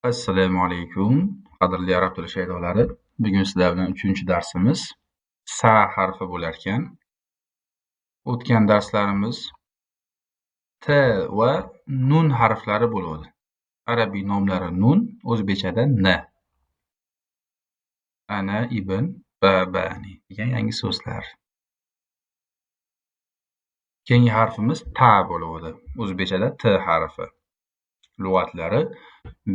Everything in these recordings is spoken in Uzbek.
Assalomu alaykum, qadrli arab tili shaydolari. Bugun sizlar bilan 3-darsimiz sa harfi bo'larkan. O'tgan darslarimiz t va nun harflari bo'ladi. Arabiy nomlari nun, o'zbekchada n. Ana, ibn, ba, bani degan yangi so'zlar. Keyingi harfimiz ta bo'ladi. O'zbekchada t harfi. Lug'atlari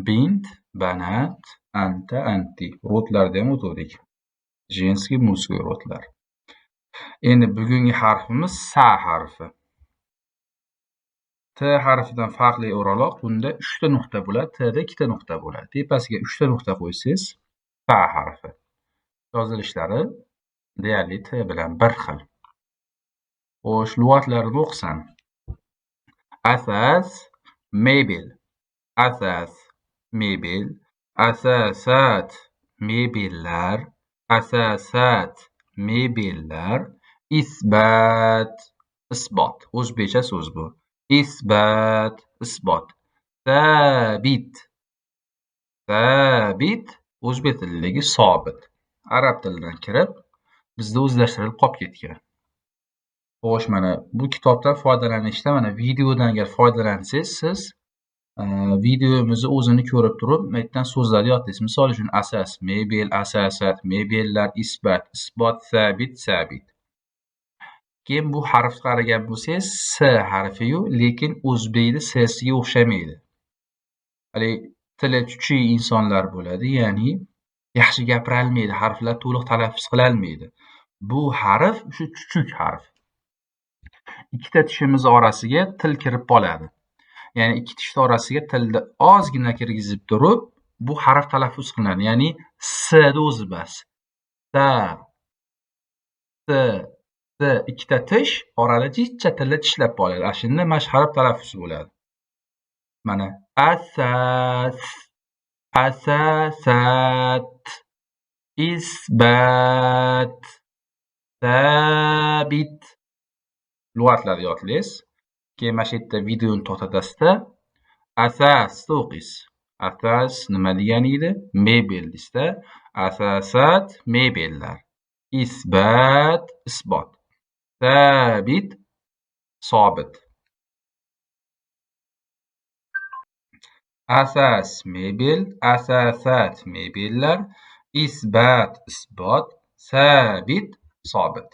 bint, banat, anta, anti. Род larda ham o'tuvdik. Женский, мужской род lar. Endi bugungi harfimiz sa harfi. T harfidan farqli o'laroq bunda 3 ta nuqta bo'ladi, T da 2 ta nuqta bo'ladi. Tepasiga 3 ta nuqta qo'ysangiz, sa harfi. Yozilishlari deyarli T bilan bir xil. Xo'sh, lug'atlarini o'qisam. Asas, mebel. Asas, mebel. Asasat, mebellar. Asasat, mebellar. Isbat, isbot. O'zbekcha so'z bu. Isbat, isbot. Sabit. Sabit o'zbek tilidagi sobit. Arab tilidan kirib, bizda o'zlashtirilib qolib ketgan. Xo'sh, mana bu kitobdan foydalanishda, mana videodan agar foydalansangiz, siz videomizni o'zini ko'rib turib, bu yerdan so'zlarni yodlaysiz. Misol uchun, asas, mebel, asasat, mebellar, isbat, isbot, sabit, sabit. Keyin bu harfni qaragan bo'lsangiz, s harfi-yu, lekin o'zbekni s-siga o'xshamaydi. Haligi tili chuchuk insonlar bo'ladi, ya'ni yaxshi gapirolmaydi, harflar to'liq talaffuz qilolmaydi. Bu harf shu chuchuk harf. Ikkita tishimiz orasiga til kirib qoladi. Ya'ni ikki tishni orasiga tilni ozgina kirgizib turib, bu harf talaffuz qilinadi. Ya'ni s ni o'zi emas. Sa, s, s ikkita tish orada jichcha tilni tishlab qoladi. Ana shunda mana shu harf talaffuz bo'ladi. Mana asas, asasat, isbat, sabit. Lug'atlarni yodlaysiz. Keyin mana shu yerda videoni to'xtatasizda, asasni o'qiysiz. Asas nima degani edi? Mebel deysizda. Asasat, mebellar. Isbat, isbot. Sabit, sobit. Asas, mebel, asasat, mebellar, isbat, isbot, sabit, sobit.